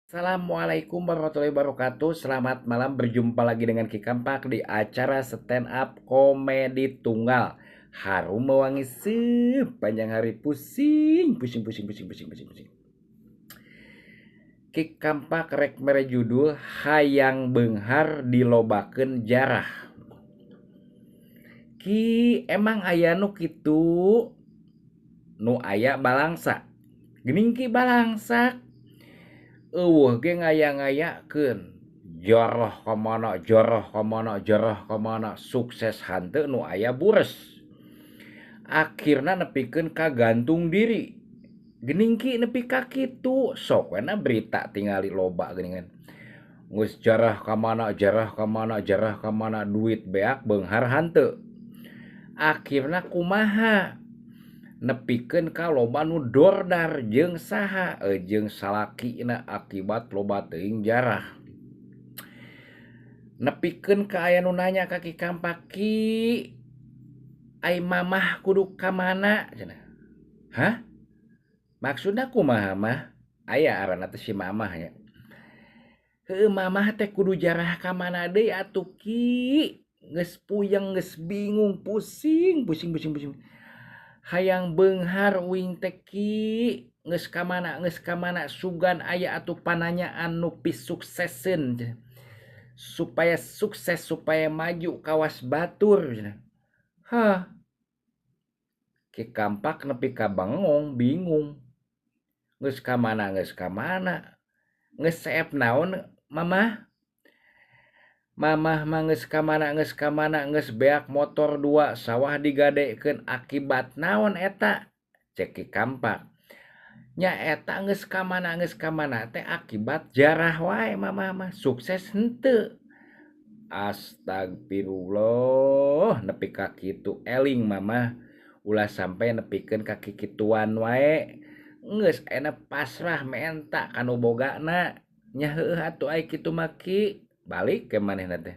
Assalamualaikum warahmatullahi wabarakatuh. Selamat malam, berjumpa lagi dengan Ki Kampak di acara stand up komedi tunggal. Harum mewangi sepanjang hari, pusing, pusing, pusing, pusing, pusing, pusing, pusing. Ki Kampak rek mere judul Hayang Beunghar Dilobakeun Jarah. Ki, emang aya nu kitu? Nu aya balangsa. Geuning ki balangsak. Eueuh ge ngaya-ngayakeun joroh ka mana, joroh ka mana, joroh ka mana, sukses hanteu nu aya bures. Akhirna nepikeun ka gantung diri. Geuning ki nepi ka kitu, sok we na berita tingali loba geuningan. Geus jarah ka mana, jarah ka mana, jarah ka mana, duit beak beunghar hanteu. Akhirna kumaha? Nepikeun ka loba nu dordar jeung saha? Jeung salakina akibat loba teuing jarah. Nepikeun ka aya nu nanya ka Ki Kampak, "Ki, ai mamah kudu ka mana?" cenah. Hah? Maksudna kumaha mah? Aya aranna teh si mamah nya. Heueuh, mamah teh kudu jarah ka mana deui atuh Ki? Geus puyeng, geus bingung, pusing, pusing, pusing, pusing. Hayang beunghar uing teh Ki, geus ka mana, geus ka mana, sugan aya atuh pananyaan nu pisukseseun supaya sukses, supaya maju kawas batur cenah. Hah. Ki Kampak nepi ka bengong, bingung. Geus ka mana, geus ka mana? Geus seep naon mamah? Mamah mah geus ka mana, geus ka mana, geus beak motor 2, sawah digadekeun, akibat naon eta? Cek Ki Kampak. Nya eta geus ka mana, geus ka mana teh akibat jarah wae mamah mah, sukses henteu. Astagfirullah, nepi ka kitu eling mamah, ulah sampai nepikeun ka kikituan wae. Geus ayeuna pasrah menta ka nu bogana. Nya heueuh atuh ai kitu mah Ki. Balik ke manehna teh.